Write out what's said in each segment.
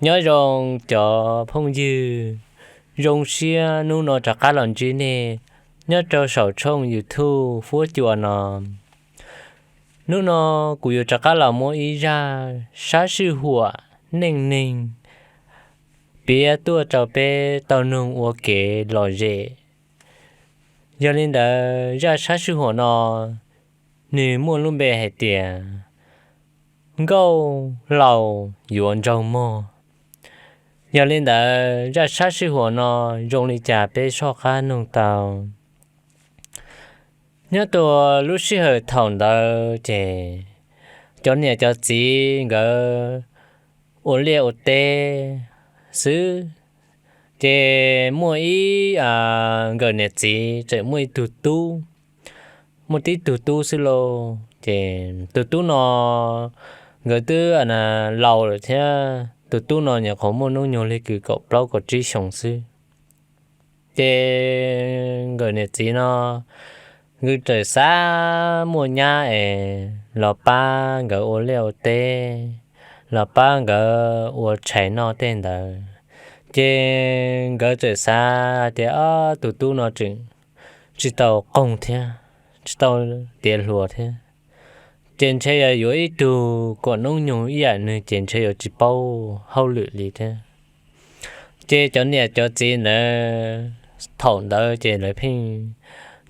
Nyob zoo cov phooj ywg, zoo siab hnub no rov qab los ntsib nej nyob rau saum tshooj YouTube Fuab Cua no. Hnub no kuv yuav rov qab los muab ib zaj sab sij huam neej neeg piav tuaj rau peb tau mloog ua kev lom zem. Yog li ntawd zaj sab sij huam no nws muaj lub npe hais tias Nkauj Laus Yuav Nraug Mog. Yog li ntawd zaj sab sij huam no zoo li cas peb soj qab mloog tau. Nyob rau lub sij hawm thaum ntawd ces cov niam cov txiv nkawd ua liaj ua teb xwb, ces muaj ib, nkawm niam txiv tseem muaj ib tug tub, muaj tib tug tub xwb lauj. Ces tus tub no nkawd twb laus lawm thiab, tus tub no nyuam qhuav muaj hnub nyoog li kws kaum plaub kaum tsib xyoos xwb. Ces nkawm niam txiv no nkawd txawm xav muaj nyab es los pab nkawd ua liaj ua teb, los pab nkawd ua tshais noj tej ntawd. Ces nkawd txawm xav tias, Ob, tus tub no tseem tsis tau qoog thiab, tsis tau tiav hluas thiab, ces ntshe yog yuav ib tug kom hnub nyoog ib yam nws ces ntshe yuav tsis paub hauj lwm li thiab. Ces cov niam cov txiv ntawd thaum ntawd ces lawv pheej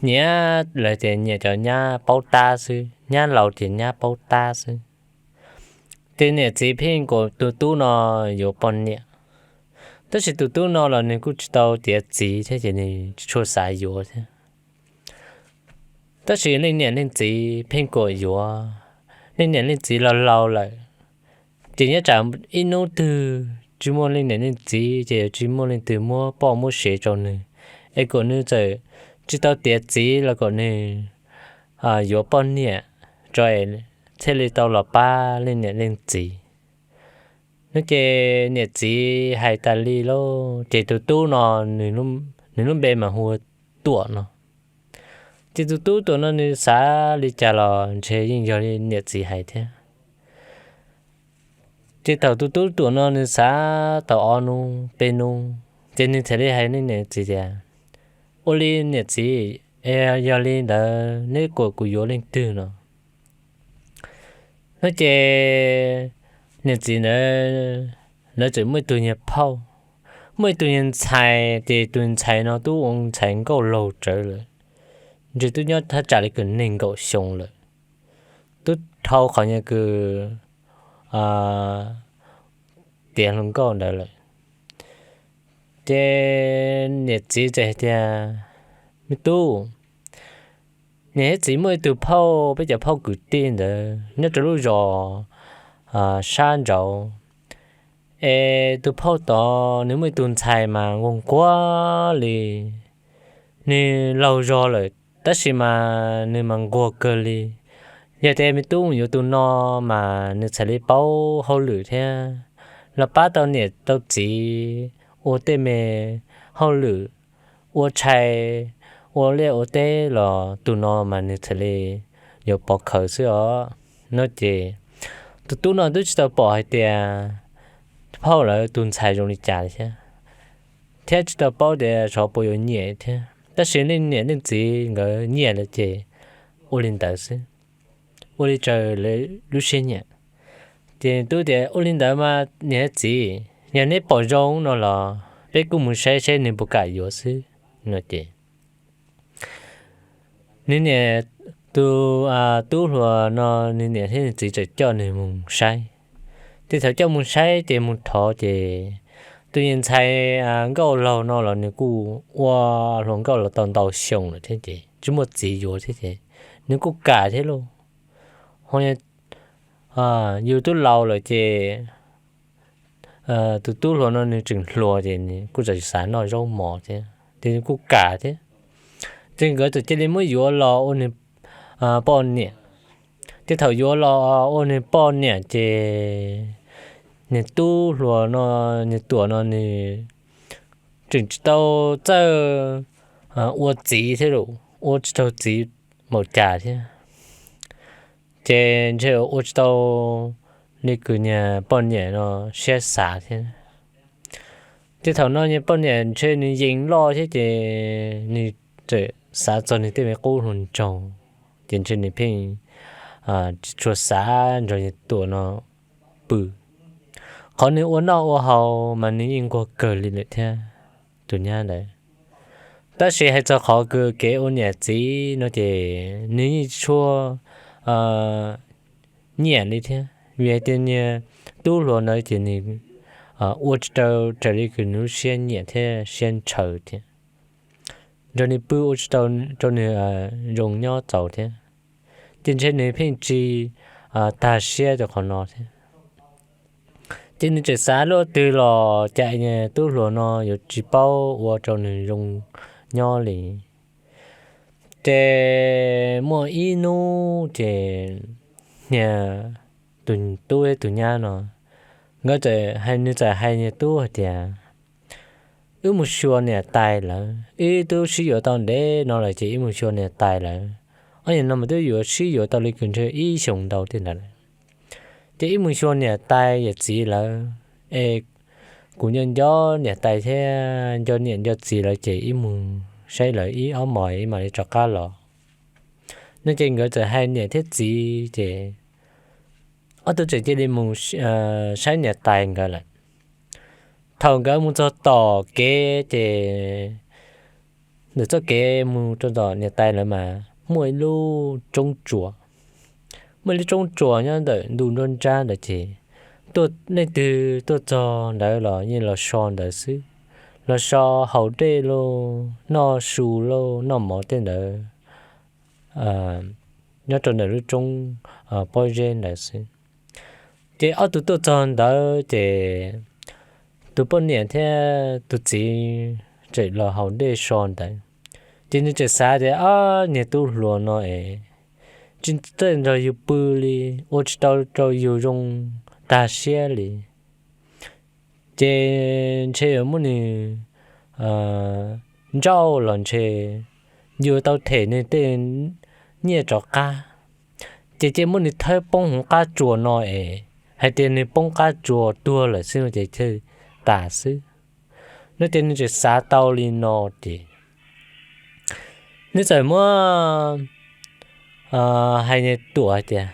nyiam, lawv tias nyiam cov nyab paub tab xwb, nyab laus ces nyab paub tab xwb. Ces niam txiv pheej kom tus tub no yuav poj niam, tab sis tus tub no los nws kuj tsis tau tiav txiv thiab ces nws tsis tshua xav yuav thiab. Tab sis leej niam leej txiv pheej kom yuav, leej niam leej txiv los laus lawm, ces nyob tsam ib hnub twg tsis muaj leej niam leej txiv ces yuav tsis muaj leej twg muab poj muab sev rau nws, es kom nws txawm tsis tau tiav txiv los kom nws yuav poj niam tso es thiaj li tau los pab leej niam leej txiv. No ces niam txiv hais tas li lauj, ces tus tub no nws lub npe mas hu ua Tuam no. Ces tus tub Tuam no nws xav li cas los ntshe yeej yog li niam txiv hais thiab. Ces thaum tus tub Tuam no nws xav tau ob hnub peb hnub ces nws thiaj li hais niam txiv tias, Ua li niam txiv, yog li ntawd neb kom kuv yuav leej twg no? No ces niam txiv ntawd lawv txawm muaj ib tug niag phauj, muaj ib tug niag ntxhais, ces tus ntxhais no twb ua ntxhais nkauj laug rawv lawm, ntshe twb nyob thaj tsam li kws nees nkaum xyoo lawm, twb dhau qhov niag kws tiav hluas nkauj ntawd lawm. Ces niam txiv txawm hais tias, Me tub, niam thiab txiv muaj ib tug phauj, peb cov phauj kwv tij ntawd nyob rau lub zos sab nraud, es tus phauj tod nws muaj ib tug ntxhais mas nquag nquag li, nws laug zog lawm tab sis mas nws mas nquag kawg li. Yog tias me tub mus yuav tus no mas nws txhais li paub hauj lwm thiab, los pab tau niam tau txiv ua tej me hauj lwm, ua tshais, ua liaj ua teb los tus no mas nws txhais li yuav pov khawv xwb os. No ces tus tub no twb tsis tau pom hais tias phauj lawv tus ntxhais zoo li cas thiab, thiab tsis tau paub tias xyov puas yuav nyiam thiab, tab sis leej niam leej txiv nkawd nyiam lawm ces ua li ntawd xwb, ua li raws lub siab nyiam. Ces tub tias, Ua li ntawd mas niam thiab txiv, yog neb pom zoo no los peb kuj mus saib saib nws puas kam yuav xwb. No ces nws niam, tus tub hluas no nws niam thiab nws txiv txawm coj nws mus saib. Ces thaum coj mus saib ces mus thov ces tus niag ntxhais nkauj laug no los nws kuj ua hluas nkauj los tau ntau xyoo lawm thiab ces tsis muaj txiv yuav thiab ces nws kuj kam thiab lauj. Ho yus twb laus lawm ces tus tub hluas no nws tseem hluas ces nws kuj txawm xav noj zaub mov thiab ces nws kuj kam thiab. Ces nkawd txawm cia li muab yuav los ua nws poj niam. Ces thaum yuav los ua nws poj niam ces niag tub hluas no, niag Tuam no nws tseem tsis tau txawj ua txiv thiab los ua tsis tau txiv npaum cas thiab. Ces ntshe ua tsis tau li kws niag poj niam no siab xav thiab. Ces thaum no niag poj niam ntshe nws yees loj thiab ces nws txawm xav txog nws tej me qub hluas nraug, ces ntshe nws pheej tsis tshua xav nrog niag Tuam no pw. Qhov nws ua noj ua haus mas nws yeej nquag kawg li lawm thiab, tus nyab ntawd. Tab sis hais txog qhov kws kev ua niam txiv no ces nws yeej tsis tshua nyiam li thiab, vim hais tias niag tub hluas ntawd ces nws ua tsis tau raws li kws nws lub siab nyiam thiab siab ntshaw thiab, nrog nws pw ua tsis tau rau nws zoo nyob txaus thiab. Ces ntshe nws pheej tsis tag siab rau qhov no thiab. Ces nws tseem xav lub twg los cas tub hluas no yuav tsis paub ua rau nws zoo nyob li. Ces muaj ib hnub ces niag tus tub thiab tus nyab no, nkawd txawm hais, nws txawm hais niag tub hais tias, wb mus xyuas niam tais lawv, wb twb sib yuav tau ntev no lawm ces wb mus xyuas niam tais lawv. Ob niag no mas twb yuav sib yuav tau li kws ntshe ib xyoos ntau tej ntawd lawm. Ces wb mus xyuas niam tais yawm txiv lawv es kuv nco nco niam tais thiab nco niam nco txiv lawv ces wb mus saib lawv ib ob hmos wb mam li rov qab los no. Ces nkawd txawm hais niam thiab txiv ces ob tug tseem cia li mus saib niam tais nkawd lawm. Thaum nkawd mus txog tom kev ces ntawm txoj kev mus rau tom niam tais lawv mas muaj ib lub roob tsuas. Muaj ib lub roob tsuas nyob ntawm ntu nruab nrab ntawd ces leej twg tuaj txog ntawd los yeej los so ntawd xwb, los so haus dej lauj, noj su lauj, noj mov tej ntawd nyob rau ntawm lub roob pob zeb ntawd xwb. Ces ob tug tuaj txog ntawd ces tus poj niam thiab tus txiv tseem los haus dej so ntawd. Ces nws tseem xav tias, ob niag tub hluas no es tsis txawj nrog yus pw li, ua tsis tau rau yus zoo tag siab li. Ces ntshe yuav muab nws nrauj los ntshe yuav tau them nws tej nyiaj rov qab. Ces cia muab nws thawb poob hauv qab tsuas no es hais tias nws poob qab tsuas tuag lawm xwb no ces thiaj tas xwb no. Ces nws tseem xav tau li no ces nws txawm muab hais niag Tuam hais tias,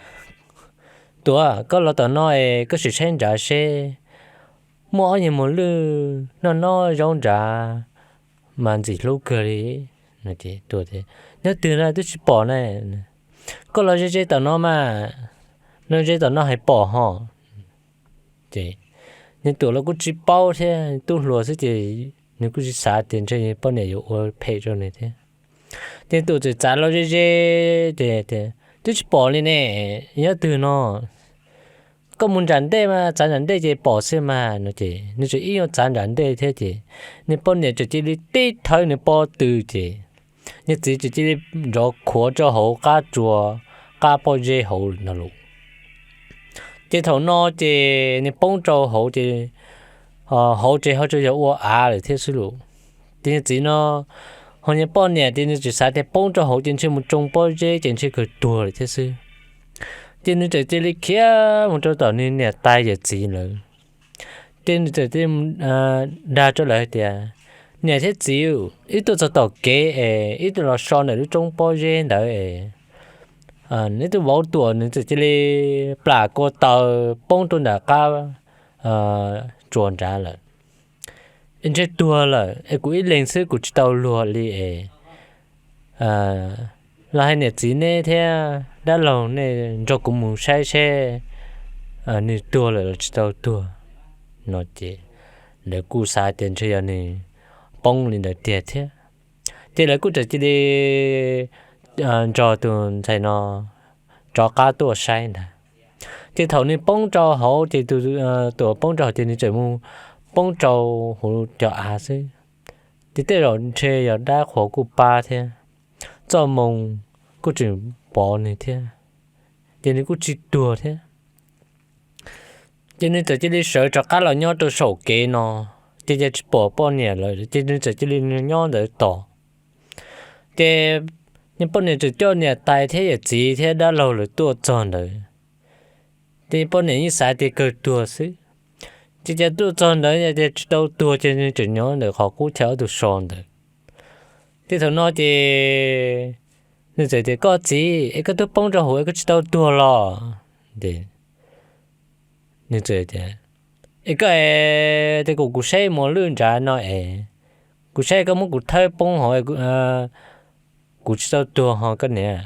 Tuam, koj los tom no es koj sim saib nrad seb muaj ob niag muas lwj noj noj zaub nrad mas ntxim hlub kawg li. Nyob twg na twb tsis pom na. Koj los ze ze tom no mas, los ze tom no hais pom ho. Ces niag Tuam los kuj tsis paub thiab, tub hluas xwb ces nws kuj tsis xav tias ntshe poj niam yuav ua phem rau nws thiab. Ces Tuam txawm txav los ze ze ces, twb tsis pom li ne, nyob twg no. Koj mus nram ntej mas, txav nram ntej ces pom xwb mas no ces nws tseem ib nyuag txav nram ntej thiab ces niag poj niam tseem cia li tib thawb nws pob tw ces niag txiv tseem cia li nrov khuav rau hauv qab tsuas, qab pob zeb hauv no lauj. Ces thaum no ces nws poob rau hauv ces hauv ces ho tsuas yog ua av lawm thiab xwb lauj. Ces niag txiv no ho niag poj niam ces nws tseem xav tias poob rau hauv ces ntshe mus tsoo pob zeb ces ntshe kawg tuag lawm thiab xwb. Ces nws txawm cia li khiav mus rau tom nws niam tais yawm txiv lawv. Ces nws txawm cia li dag rau lawv hais tias, niam thiab txiv, wb tuaj txog tom kev es wb tuaj los so ntawm lub roob pob zeb ntawd es neb tus vauv Tuam nws txawm cia li plam kua taw poob rau nram qab tsuas nrad lawm. Es ntshe tuag lawm es kuv ib leeg xwb kuv tsis tau luag li es los hais niam txiv neb thiab dab laug nej nrog kuv mus saib seb nws tuag lawm los tsis tau tuag no ces lawv kuj xav tias ntshe yog nws poob li ntawd tiag thiab. Ces lawv kuj txawm cia li nrog tus ntxhais no rov qab tuaj saib ntag. Ces thaum nws poob rau hauv ces tus Tuam poob rau hauv ces nws txawm mus poob rau hauv cov av xwb. Ces tej zaum ntshe yog dab qhuas kuj pab thiab, txoj moo kuj tseem pov nws thiab, ces nws kuj tsis tuag thiab. Ces nws txawm cia li sawv rov qab los nyob rau saum kev no, ces cia tsis pom poj niam lawm ces nws txawm cia li nyob ntawd tos. Ces niag poj niam txawm coj niam tais thiab yawm txiv thiab dab laug lawv tuaj txog ntawd. Ces poj niam yeej xav tias kawg tuag xwb. Ces cas tuaj txog ntawd tias tsis tau tuag, ces nws tseem nyob ntawm qhov qub chaw ob tug so ntawd. Ces thaum no ces nws txawm tias, Koj txiv, es koj twb poob rau hauv es koj tsis tau tuag los? Nws txawm tias, Es koj es tias kom kuv saib muas lwj nrad no es, kuv saib koj muab kuv thawb poob hauv, kuv tsis tau tuag ho koj niam.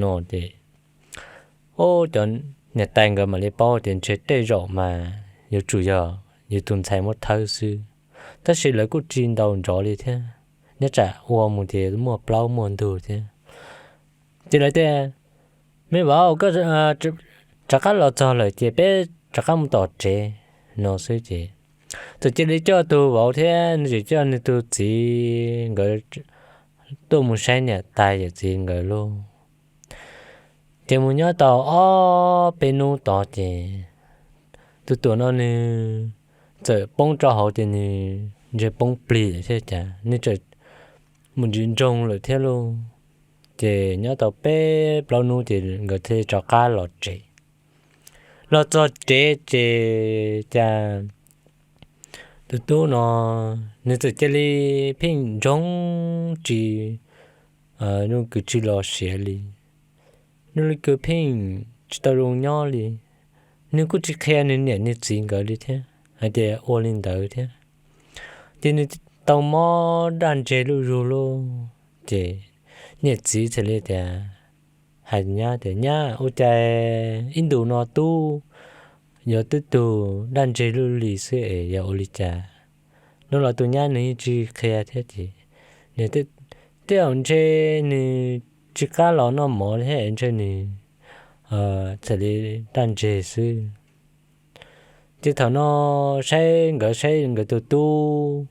No ces, o, cov niam tais nkawd mam li paub tias ntshe tej zaum mas yuav tsum yog yus tus ntxhais muab thawb xwb, tab sis lawv kuj tsis ntaus nrov li thiab, nyob tsam ua mus ces muaj plaub muaj ntug thiab. Ces lawv tias, Me vauv, koj rov qab los txog lawm ces peb rov qab mus tom tsev, no xwb ces txawm cia li coj tus vauv thiab nws tseem coj nws tus txiv nkawd tuaj mus saib niam tais yawm txiv nkawd lauj. Ces mus nyob tau ob peb hnub tod ces tus tuam no nws txawm poob rau hauv ces nws ntshe poob plig lawm thiab cas, nws txawm mus ntsia nroog lawm thiab lauj. Ces nyob tau peb plaub hnub ces nkawd thiaj rov qab los tsev. Los txog tsev ces cas tus tub no nws txawm cia li pheej ntsoog tsis, nws kws tsis los siav li, nws li kws pheej tsis tau zoo nyob li. Nws kuj tsis qhia nws niam nws txiv nkawd li thiab hais tias ua li ntawd thiab. Ces nws tau mob daj ntseg luj zug lauj. Ces niam txiv thiaj li tias, hais nyab tias, Nyab, ua cas ib ntus no tub yuav twb tug daj ntseg luj li xwb es yog ua li cas? Hnub los tus nyab nws yeej tsis qhia thiab ces, nws tej zaum ntshe nws tsis qab los noj mov thiab ntshe nws txawm li daj ntseg xwb. Ces thaum no saib nkawd saib nkawd tus tub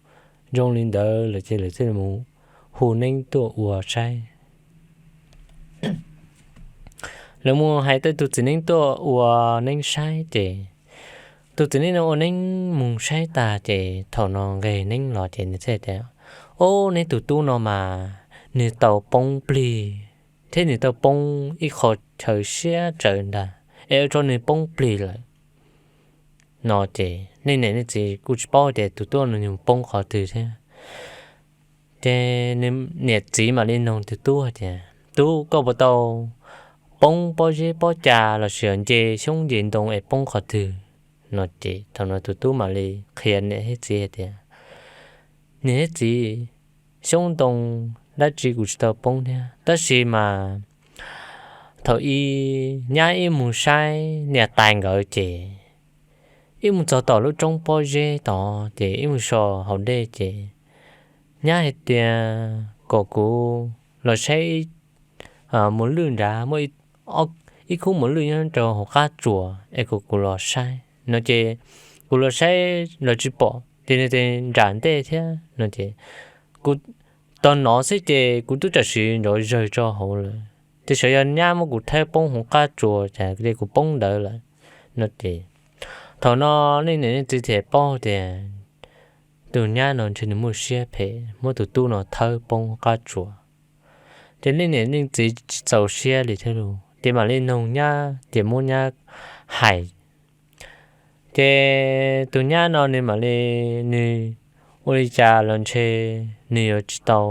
zoo li ntawd lawm ces lawv thiaj li mus hu neeb tuaj ua saib. Lawv mus hais tej tus txiv neeb tuaj ua neeb saib ces tus txiv neeb no ua neeb mus saib tag ces thaum no nqes neeb los ces nws thiaj tias, Ob, neb tus tub no mas nws tau poob plig thiab nws tau poob ib qho chaw siab tsawv ntag es ua rau nws poob plig lawm. No ces nej niam nej txiv kuj tsis paub tias tus tub no nws poob qhov twg thiab. Ces niam txiv mam li noog tus tub hais tias, Tub, koj puas tau poob pob zeb pob ca lossis nce xyoob nce ntoo es poob qhov twg? No ces thaum no tus tub mam li qhia niam thiab txiv hais tias, Niam thiab txiv, xyoob ntoo dab tsi kuv tsis tau poob thiab, tab sis mas thaum ub nyab wb mus saib niam tais nkawd ces wb mus txog tom lub roob pob zeb tod ces wb mus so hauv dej ces nyab hais tias kom kuv los saib mus lwj nrad, muaj ib khub mus lwj nyob rau hauv qab tsuas es kom kuv los saib. No ces kuv los saib los tsis pom ces nws nram ntej thiab no ces kuv tog nov xwb ces kuv twb tam sim nrov zawg tso hauv lawm, ces xyov yog nyab muab kuv thawb poob hauv qab tsuas ces kuv poob ntawd lawm. No ces thaum no leej niam leej txiv thiaj paub tias tus nyab no ntshe nws muaj siab phem muab tus tub no thawb poob hauv qab tsuas. Ces leej niam leej txiv tsis txaus siab li thiab lauj, ces mam li noog nyab ces muab nyab hais. Ces tus nyab no nws mam li, nws ua li cas los ntshe nws yuav tsis tau,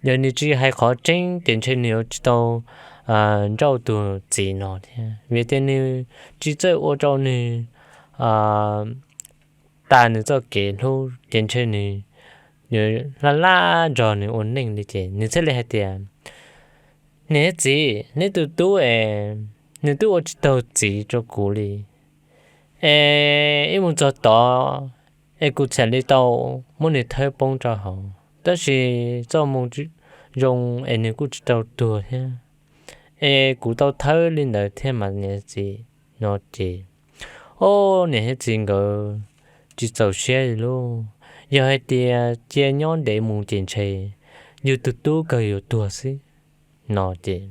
yog nws tsis hais qhov tseeb ces ntshe nws yuav tsis tau nrauj tus txiv no thiab, vim tias nws tsis txawj ua rau nws tas nws txoj kev hlub ces ntshe nws yuav laj laj nrog nws ua neej li. Ces nws thiaj li hais tias, Niam thiab txiv, neb tus tub es nws twb ua tsis taus txiv rau kuv li es wb mus txog tod es kuv thiaj li tau muab nws thawb poob rau hauv, tab sis txoj moo zoo es nws kuj tsis tau tuag thiab, es kuv tau thawb li ntawd thiab mas niam txiv. No ces, o, niam thiab txiv nkawd tsis txaus siab li lauj, yog hais tias cia nyob ntev mus ces ntshe yus tus tub kawg yuav tuag xwb. No ces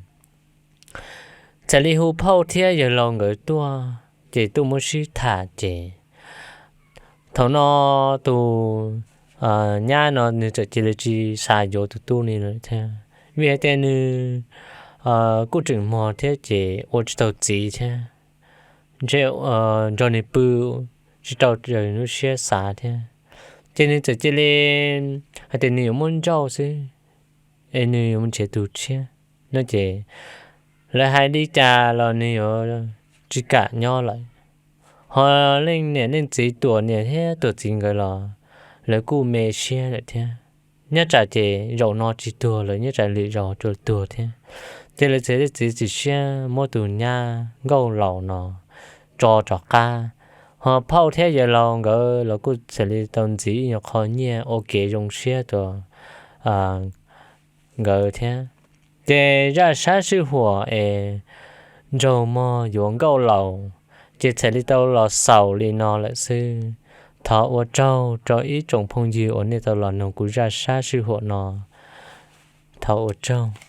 thiaj li hu phauj thiab yawg laus nkawd tuaj ces tuaj muab sib tham ces thaum no tus nyab no nws txawm cia li tsis xav yuav tus tub ni lawm thiab, vim hais tias nws kuj tseem muag thiab ces ua tsis tau txiv thiab, ntshe nrog nws pw tsis tau raws lub siab xav thiab. Ces nws txawm cia li hais tias nws yuav muab nrauj xwb, es nws yuav mus nrhiav tus tshiab no ces lawv hais li cas los nws yuav tsis kam nyob lawm. Ho leej niam leej txiv, Tuam niam thiab Tuam txiv nkawd los lawv kuj me siab lawm thiab. Nyob tsam ces zaum no tsis tuag lawm, nyob tsam lwm zaus tsuas tuag thiab. Ces lawv txiav txim siab muab tus nyab nkauj laus no tso rov qab. Ho phauj thiab yawg laus nkawd los kuj txham li tau ntxiv ib nyuag qho nyiaj ua kev zoo siab rau nkawd thiab. Ces zaj sab sij huam es nraug mog yuav nkauj laus ces txham li tau los xaus li no lawm xwb. Thov ua tsaug rau ib tsoom phooj ywg uas nej tau los noog kuv zaj sab sij huam no. Thov ua tsaug.